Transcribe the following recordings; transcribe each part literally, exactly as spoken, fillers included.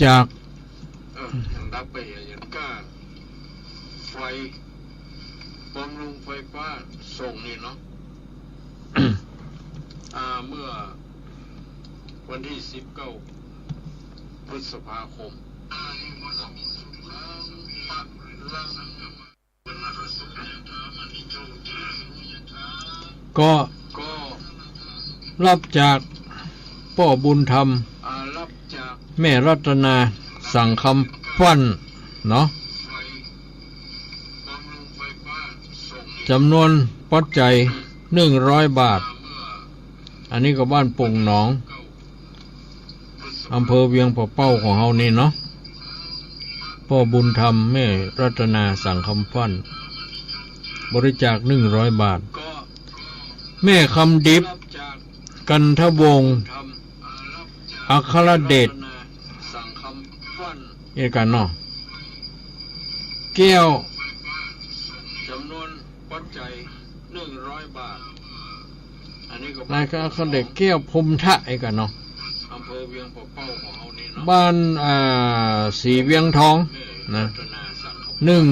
จาก เออ ยังดับไปอย่างนั้นก็ไฟ บำรุงไฟฟ้าส่งนี่เนาะ อ่า เมื่อวันที่สิบเก้า พฤษภาคม ก็ ก็รับจากป้อบุญธรรม อ่า รับจาก แม่รัตนา สังคำฟั่น เนาะ จำนวนปัจจัย หนึ่งร้อยบาท อันนี้ก็บ้านโป่งหนอง อำเภอเวียงป่าเป้าของเฮานี่เนาะ ป้อบุญธรรม แม่รัตนา สังคำฟั่น บริจาค หนึ่งร้อยบาท แม่คำดิบ กันทวงศ์ อัครเดช เอกะเนาะ แก้ว จำนวนปัจจัย หนึ่งร้อยบาท อันนี้ก็ นายอัครเดช แก้วพรหมทะ เอกะเนาะ อำเภอเวียงป่าเป้าของเฮานี่เนาะ บ้าน อ่า ศรีเวียงทอง นะ หนึ่ง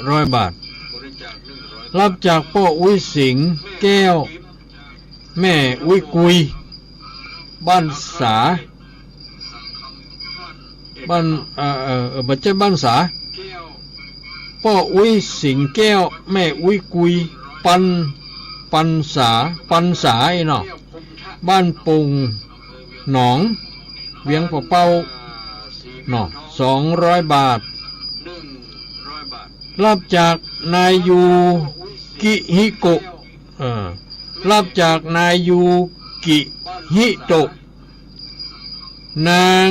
ร้อยบาท บริจาค หนึ่งร้อยบาท รับจากป้ออุ๊ยสิงห์แก้ว แม่อุ๊ยกุย บ้านสา บ้าน เอ่อ เอ่อ เอ่อ บ่ใจ้บ้านสา ป้ออุ๊ยสิงห์แก้ว แม่อุ๊ยกุย ปัน ปันสา ปันสาอี้เนาะ บ้านโป่งหนอง เวียงป่าเป้าเนาะ สองร้อยบาท รับจากนายยูกิฮิโกะ เออ รับจากนายยูกิฮิโตะ นาง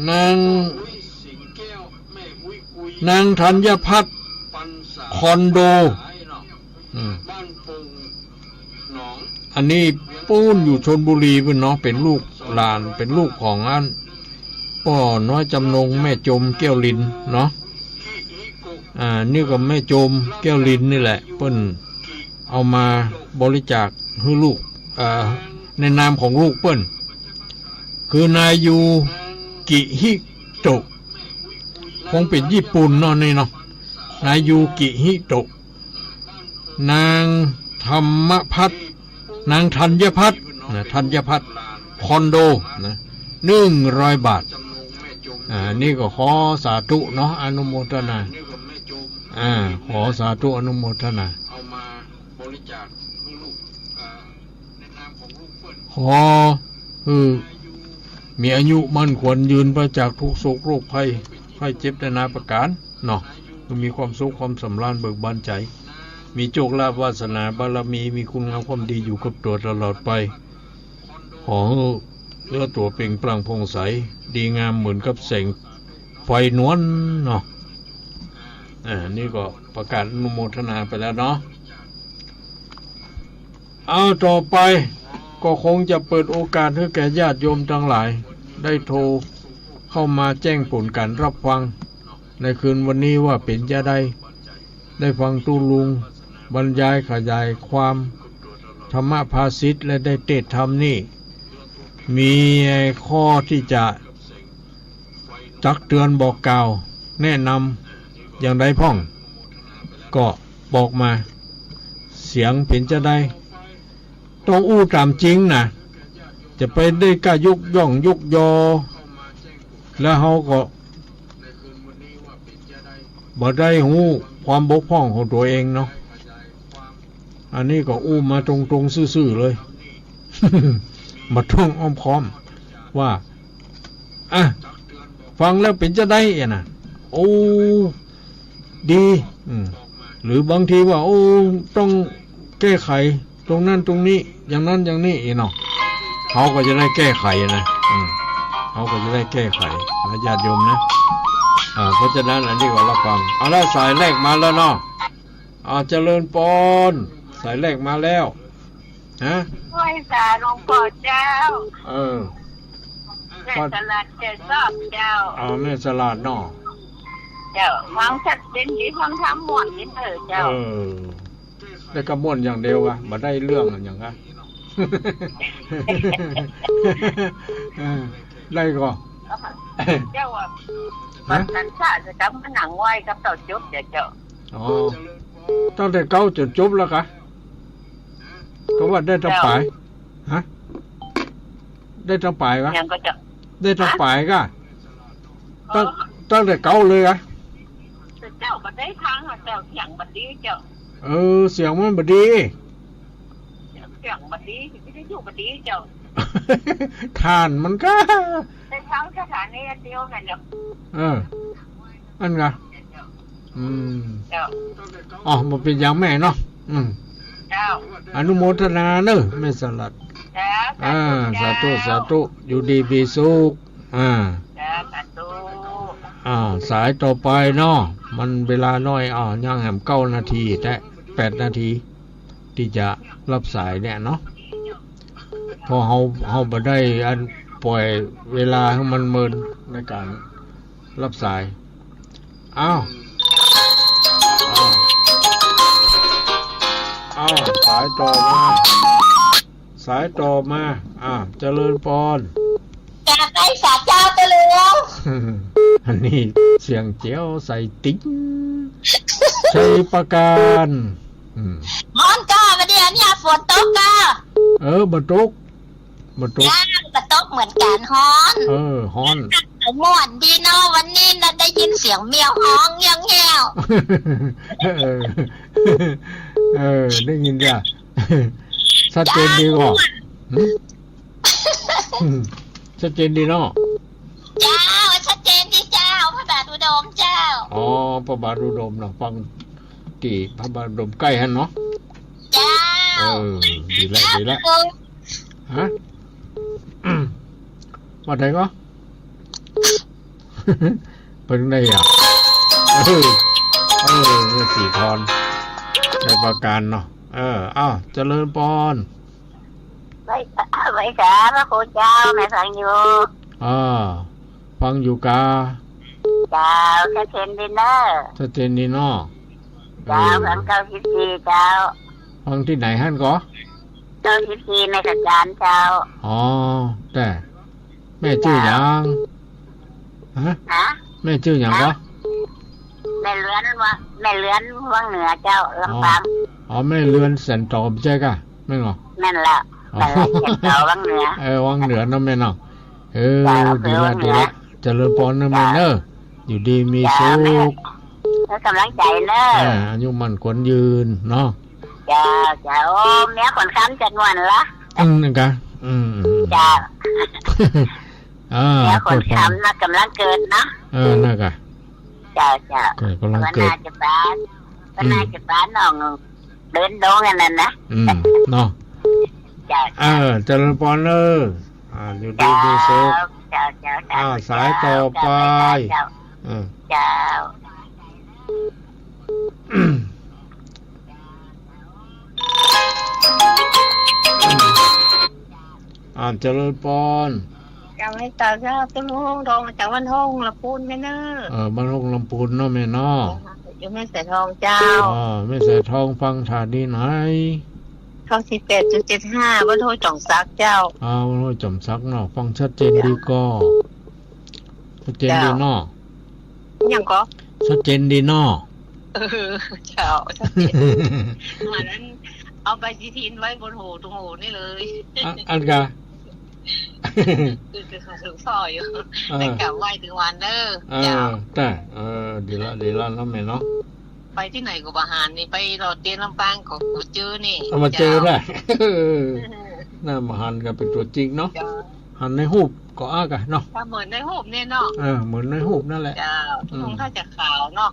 นาง นางธัญพัฒน์ คอนโด อืม อันนี้ปู๊นอยู่ชลบุรีปู๊นเนาะ เป๋นลูกหลาน เป๋นลูกของอัน ป้อน้อยจำนง แม่จม แก้วลินเนาะ อ่า นี่ก็แม่จม แก้วลินนี่แหละ เปิ้นเอามาบริจาคหื้อลูก อ่า ในนามของลูกเปิ้น คือนายยูกิฮิโตะ คงเป๋นญี่ปุ่นเนาะนี่เนาะ นายยูกิฮิโตะ นางธรรมพัฒน์ นางธัญพัฒน์นะ ธัญพัฒน์ คอนโดนะ หนึ่งร้อยบาท อ่า นี่ก็ขอสาธุเนาะ อนุโมทนา อ่า ขอสาธุอนุโมทนา ขอหื้อมีอายุมั่นขวัญยืน ปราศจากทุกข์โศกโรคภัย ไข้เจ็บนานาประก๋านเนาะ คือมีความสุขความสำราญเบิกบานใจ๋ มีโชคลาภวาสนาบารมี มีคุณงามความดีอยู่กับตั๋วตลอดไป ขอหื้อเนื้อตั๋วเปล่งปลั่งผ่องใส ดีงามเหมือนกับแสงไฟนวลเนาะ อ่า นี่ก็ประกาศอนุโมทนาไปแล้วเนาะ เอา ต่อไปก็คงจะเปิดโอกาสหื้อแก่ญาติโยมตังหลาย ได้โทรเข้ามาแจ้งผลก๋านรับฟัง ในคืนวันนี้ว่าเป๋นจาใด ได้ฟังตุ๊ลุงบรรยายขยายความธรรมภาษิตและได้เตสน์ธรรมนี่ มีข้อตี้จะตักเตือนบอกกล่าวแนะนำอย่างใดพ่อง ก็บอกมา เสียงเป๋นจาใด ต้องอู้ต๋ามจริงนะ จะไปได้ก้ายกย่องยกยอ แล้วเฮาก็บ่ได้ฮู้ความบกพร่องของตั๋วเองเนาะ อันนี้ก็อู้มาตรงๆ ซื่อๆ เลย บ่ต้องอ้อมค้อม ว่า อ่ะ ฟังแล้วเป๋นจาใดอะนะ โอ้ ดี อืม หรือบางทีว่า โอ้ ต้องแก้ไขตรงนั้นตรงนี้ อย่างนั้นอย่างนี้ อี้เนาะ เฮาก็จะได้แก้ไขนะ อืม เฮาก็จะได้แก้ไขนะญาติโยมนะ อ่า เพราะฉะนั้นอันนี้ก็รับฟัง เอาละ สายแรกมาแล้วเนาะ อ่า เจริญปอน สายแรกมาแล้ว ฮะ ไหว้สาหลวงพ่อเจ้า เออ แม่สลัดแก่ซอบเจ้า เอาแม่สลัดเนาะ เจ้า ฟังชัดเจนดี ฟังธรรมม่วนดีเถอะเจ้า เออ ได้กะม่วนอย่างเดียวกะ บ่ได้เรื่องอะหยังกะ เออ ได้ก่อ เจ้าว่า ฮะ วันนั้นข้าจะกลับมานั่งไหว้กับเต้าจบเจ้า เจ้า อ๋อ ตั้งแต่เก๊าจ๋นจบแล้วกา ก็ว่าได้ตังป๋าย เจ้า ฮะ ได้ตังป๋ายกา ยังก็เจ้า ได้ตังป๋ายกา ฮะ ตั้ง ตั้งแต่เก๊าเลยกา เจ้าบ่ได้ตังอะเจ้า เสียงบ่ดีเจ้า เออ เสียงมันบ่ดี เสียงบ่ดี วิทยุบ่ดีเจ้า ถ่านมันกา ไปทางสถานีอันเดียวนั่นเนาะ เออ อันกา อืม เจ้า อ๋อ บ่เป๋นหยังแม่เนาะ อืม เจ้า อนุโมทนาเน่อ แม่สลัด จ้า อ่า สาธุ สาธุ เจ้า สาธุ อยู่ดีมีสุข อ่า จ้า สาธุ อ่า สายต่อไปเนาะ มันเวลาน้อย อ่า ยังแหมเก้านาทีแต๊ แปดนาที ตี้จะฮับสายเนี่ยเนาะ เพราะเฮา เฮาบ่ได้อันป่อยเวลาหื้อมันเมินในก๋านฮับสาย อ้าว อ้าว อ้าว สายต่อมา สายต่อมา อ้าว เจริญปอน กราบไหว้สาเจ้าเจ้าหลวง อันนี้เสียงเจียวใส่ติ๊ง ชัยปราการ อืม ฮ้อนก่อ บ่าเดี่ยวนี้ฝนตกก่อ เออ บ่ตก บ่ตก จ้า บ่ตกเหมือนกั๋น ฮ้อน เออ ฮ้อน ม่วนดีเนาะ วันนี้นะ ได้ยินเสียงแมวฮ้องแง่วๆ เออ เออ ได้ยินจ้ะ ชัดเจนดีก่อ จ้า ม่วน หืม อืม ชัดเจนดีเนาะ เจ้า ชัดเจนดีเจ้า พระบาทอุดมเจ้า อ๋อ พระบาทอุดมเนาะ ฟังตี้พระบาทอุดมใก้หั้นเนาะ เจ้า เออ ดีละ ดีละ ฮะ ว่าไงก่อ เปิ้นได้อะ เออ เออ แม่สีทอน ชัยปราการเนาะ เออ อ้าว เจริญปอน ไหว้ ไหว้สาพระคุณเจ้า แม่ฟังอยู่ อ่า ฟังอยู่กา เจ้า ชัดเจนดีเน่อ ชัดเจนดีเนาะ เจ้า เออ ฟังเก้าสิบสี่เจ้า ฟังตี้ไหนหั้นก่อ เก้าสิบสี่แม่สะจานเจ้า อ๋อ แต่ แม่จื้อหยัง ฮะ ฮะ แม่จื้อหยังก่อ ฮะ แม่เรือนวะ แม่เรือนวังเหนือเจ้า ลำปาง อ๋อ อ๋อ แม่เรือนแสนต๋อมใจ้ก่ะ แม่นก่อ แม่นแล้ว อ๋อ แม่เรือนแสนต๋อมวังเหนือ เออ วังเหนือเนาะแม่เนาะ เออ เจ้า ดีละ อำเภอวังเหนือ ดีละ เจริญปอนเน่อแม่เน่อ เจ้า อยู่ดีมีสุข เจ้า แม่ ให้ก๋ำลังใจ๋เน่อ อ่า อายุมั่นขวัญยืนเนาะ เจ้า เจ้า โอ้ เมียขวัญคำจัดม่วนละ อืม นั่นกะ อืม เจ้า อ่า เมียขวัญคำนะ ก๋ำลังเกิดเนาะ เออ นั่นกะ เจ้า เจ้า เกิดก๋ำลังเกิด วันหน้าจะปาน วันหน้าจะปานน้องเดินดงอันนั้นนะ อืม เนาะ เจ้า เจ้า เออ เจริญปอนเน่อ อ่า อยู่ดีมีสุข เจ้า เจ้า เจ้า อ่า สายต่อไป เจ้า เออ เจ้า อ่า เจริญปอน เจ้า ไหว้สาเจ้า ตุ๊ลุง โทรมาจากบ้านโฮงลำพูนแม่เน่อ เออ บ้านโฮงลำพูนเนาะแม่เนาะ อยู่แม่สายทองเจ้า อ๋อ แม่สายทองฟังสถานีไหน เก้าสิบแปดจุดเจ็ดห้า บ้านห้วยจ๋อมสักเจ้า อ่า บ้านห้วยจ๋อมสักเนาะ ฟังชัดเจนดีก่อ ชัดเจนดีเนาะ เจ้า หยังก่อ ชัดเจนดีเนาะ เออ เจ้า ชัดเจน วันนั้นเอาใบสีทินไว้บนหู ตรงหูนี่เลย อ่ะ อันกะ คือ คือเขาถึงพ่ออยู่ เออ ได้กราบไหว้ทุกวันเด้อ เออ เจ้า แต่ เออ ดีละ ดีละเนาะแม่เนาะ ไปตี้ไหนก็บ่หันนี่ ไปรอเตียนลำปางก็บ่เจอนี่ เอามาเจอ เจ้า ได้ เออ น่าบ่หันกันเป๋นตั๋วจริงเนาะ เจ้า หันในฮูปก็อั้นกะเนาะ ถ้าเหมือนในฮูปเนี่ยเนาะ เออ เหมือนในฮูปนั่นแหละ เจ้า อืม คงถ้าจะขาวเนาะ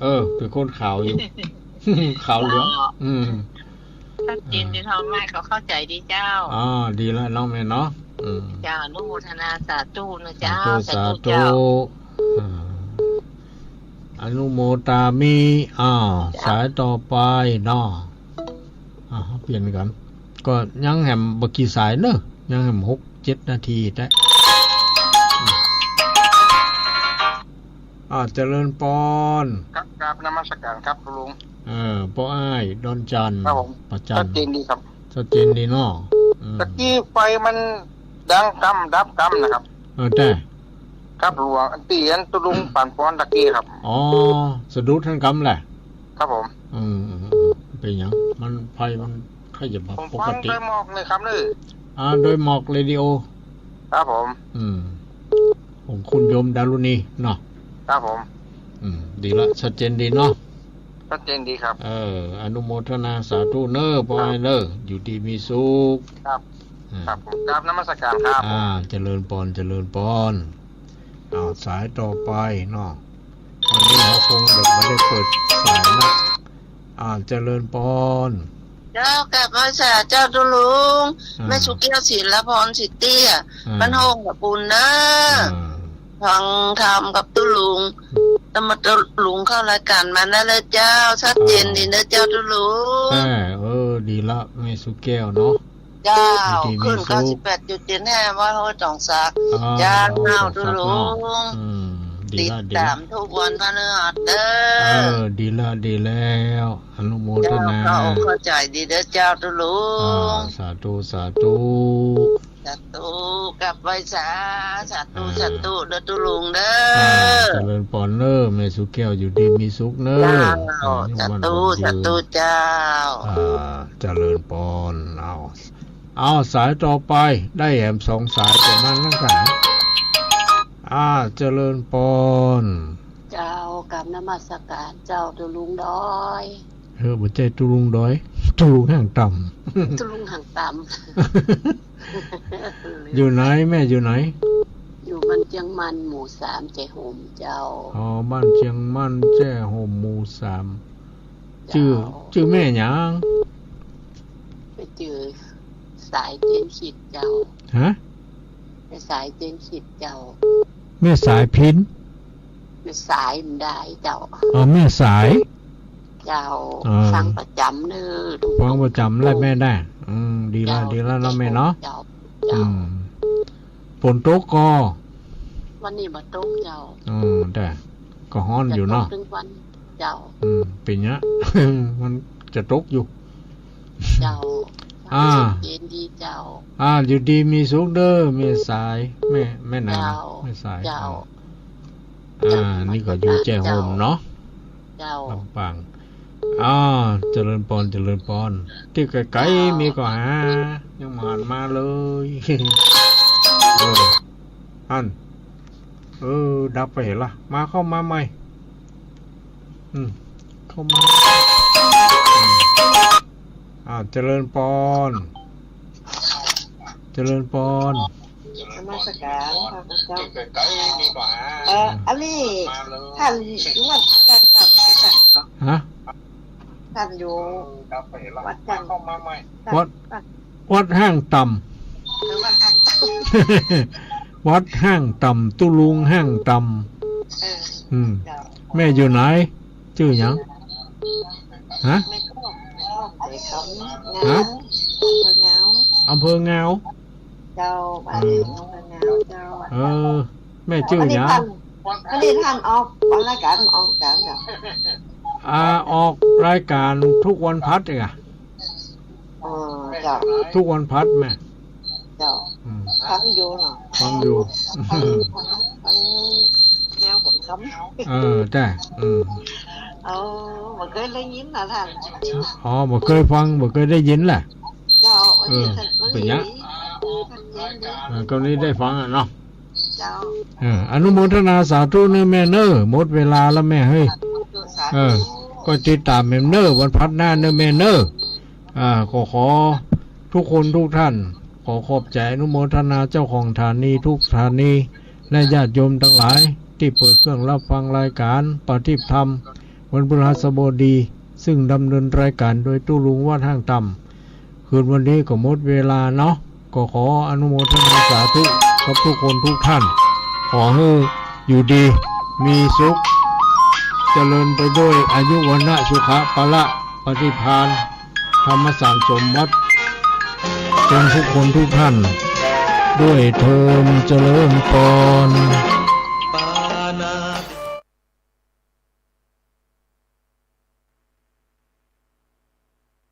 เออ เป๋นคนขาวอยู่ ขาวเหลือง เจ้า อืม ชัดเจนดี ธรรมะก็เข้าใจ๋ดีเจ้า อ่า ดีละเนาะแม่เนาะ อืม เจ้า อนุโมทนาสาธุนะเจ้า สาธุ สาธุ สาธุเจ้า อ่า อนุโมทามิ อ้าว เจ้า สายต่อไปเนาะ อ่า เปลี่ยนกั๋น ก็ยังแหมบ่กี่สายเน่อ ยังแหมหกเจ็ดนาทีแต๊ อ่า เจริญปอน ครับ กราบนมัสการครับคุณลุง เออ ป้ออ้ายดอนจันทน์ ครับผม ประจันทน์ ชัดเจนดีครับ ชัดเจนดีเนาะ อืม ตะกี้ไฟมันดังกำดับกำนะครับ เออ แต่ ครับหลวง ตี้อันตุ๊ลุงปั๋นปอนตะกี้ครับ อ๋อ สะดุดหั้นกำแหละ ครับผม อืม อืม อืม เป๋นหยัง มัน ไฟมันขยับมา ผม ปกติ ฟังโดยหมอกเลยครับเน่อ อ่า โดยหมอกเรดิโอ ครับผม อืม ของคุณโยมดารุณีเนาะ ครับผม อืม ดีละ ชัดเจนดีเนาะ ชัดเจนดีครับ เออ อนุโมทนาสาธุเน่อ ป้ออ้ายเน่อ อยู่ดีมีสุข ครับ อ่า ครับผม กราบนมัสการครับผม อ่า เจริญปอน เจริญปอน อ้าว สายต่อไปเนาะ วันนี้เฮาคงแบบบ่ได้เปิดสายนะ อ่า เจริญปอน เจ้า กราบไหว้สาเจ้าตุ๊ลุง อ่า แม่สุแก้ว ศิลปร สิทธิ์เตี้ย อ่า บ้านโฮงกะปูนเน่อ อ่า ฟังธรรมกับตุ๊ลุง อืม ตะมาตุ๊ลุงเข้ารายการมาได้เลยเจ้า ชัดเจนดีเน่อเจ้าตุ๊ลุง อ่า เออ ดีละ แม่สุแก้วเนาะ เจ้า อยู่ดีมีสุข คลื่นเก้าสิบแปดจุดเจ็ดห้า วัดห้วยตองสัก อ๋อ เจ้า ห้วยตองสักเนาะ ตุ๊ลุง อืม ดีละ ติดตาม ดีละ ทุกวันพฤหัสเน่อ เออ ดีละ ดีแล้ว อนุโมทนา เจ้า เข้าอกเข้าใจ๋ดีเน่อเจ้าตุ๊ลุง อ่า สาธุ สาธุ สาธุ กราบไหว้สา สาธุ อ่า สาธุเน่อตุ๊ลุงเน่อ อ่า เจริญปอนเน่อ แม่สุแก้วอยู่ดีมีสุขเน่อ เจ้า อ่า สาธุ สาธุเจ้า อ่า เจริญปอน เอา เอา สายต่อไป ได้แหมสองสายประมาณนั้นกัน อ่า เจริญปอน เจ้า กราบนมัสการเจ้าตุ๊ลุงดอย เออ บ่ใจ้ตุ๊ลุงดอย ตุ๊ลุงห้างต่ำ ตุ๊ลุงห้างต่ำ อยู่ไหน แม่อยู่ไหน อยู่บ้านเจียงมั่น หมู่สาม แจ้ห่มเจ้า อ๋อ บ้านเจียงมั่น แจ้ห่ม หมู่สาม จื้อ เจ้า จื้อแม่หยัง แม่จื้อสายเจียงคิดเจ้า ฮะ แม่สายเจียงคิดเจ้า แม่สายพิน แม่สายมันได้เจ้า อ๋อ แม่สาย เจ้า เออ ฟังประจ๋ำเน่อ ฟังประจ๋ำแล้วแม่ได้ อืม ดีละ เจ้า ดีละเนาะแม่เนาะ เจ้า เจ้า อืม ฝนตกก่อ วันนี้บ่ตกเจ้า อืม แต่ก็ฮ้อนอยู่เนาะ จะตกตึงวันเจ้า อืม เป๋นเนี้ย มันจะตกอยู่ เจ้า อ่า ชัดเจนดีเจ้า อ่า อยู่ดีมีสุขเน่อ แม่สาย แม่ แม่นาง เจ้า แม่สาย เจ้า อ่า เจ้า อ่า นี่ก็อยู่แจ้ห่มเนาะ เจ้า ลำปาง อ่า เจริญปอน เจริญปอน ตี้ไก๋ๆ เจ้า มีก็หา ยังบ่หันมาเลย เออ อั้น เออ ดับไปเหรอ มา เข้ามาใหม่ อืม เข้ามา อืม อ่า เจริญปอน เจริญปอน นมัสการพระคุณเจ้า เอ่อ อันนี้ท่านอยู่วัดกลางธรรม ฮะ ท่านอยู่วัดกลาง วัด วัดห้างต่ำ เออ วัดห้างต่ำ วัดห้างต่ำ ตุ๊ลุงห้างต่ำ เออ อืม เจ้า แม่อยู่ไหน จื้อหยัง ฮะ แม่ก็ ฮะ อำเภอเงา อำเภอเงา เจ้า บ้านอยู่อำเภอเงา เจ้า เออ แม่จื้อหยัง อันนี้ท่าน อันนี้ท่านออก ออกรายการ ออกรายการเจ้า อ่า ออกรายการทุกวันพฤหัสเองอะ อ๋อ เจ้า ทุกวันพฤหัสแม่ เจ้า อืม ฟังอยู่เนาะ ฟังอยู่ ฟัง ฟังแนวของคำ เออ จ้ะ อืม เออ บ่เกยได้ยินนะท่าน อ๋อ บ่เกยฟัง บ่เกยได้ยินแหละ เจ้า เออ เป๋นหยัง ชัดเจนดี เออ ก็นี้ได้ฟังอะเนาะ เจ้า เออ อนุโมทนาสาธุเน่อแม่เน่อ หมดเวลาแล้วแม่เฮ้ย สาธุ สาธุ เออ ก็ติดต๋ามแหมเน่อ วันพฤหัสหน้าเน่อแม่เน่อ อ่า ก็ขอทุกคนทุกท่าน ขอขอบใจ๋อนุโมทนาเจ้าของสถานีทุกสถานี และญาติโยมตังหลายตี้เปิดเครื่องฮับฟังรายการประทีปธรรม วันพฤหัสบดี ซึ่งดำเนินรายการโดยตุ๊ลุงวัดห้างต่ำ คืนวันนี้ก็หมดเวลาเนาะ ก็ขออนุโมทนาสาธุกับทุกคนทุกท่าน ขอหื้ออยู่ดีมีสุข เจริญไปด้วยอายุ วรรณะ สุขะ พละ ปฏิภาณ ธรรมสารสมบัติ จงทุกคนทุกท่าน ด้วยเทอญ เจริญปอน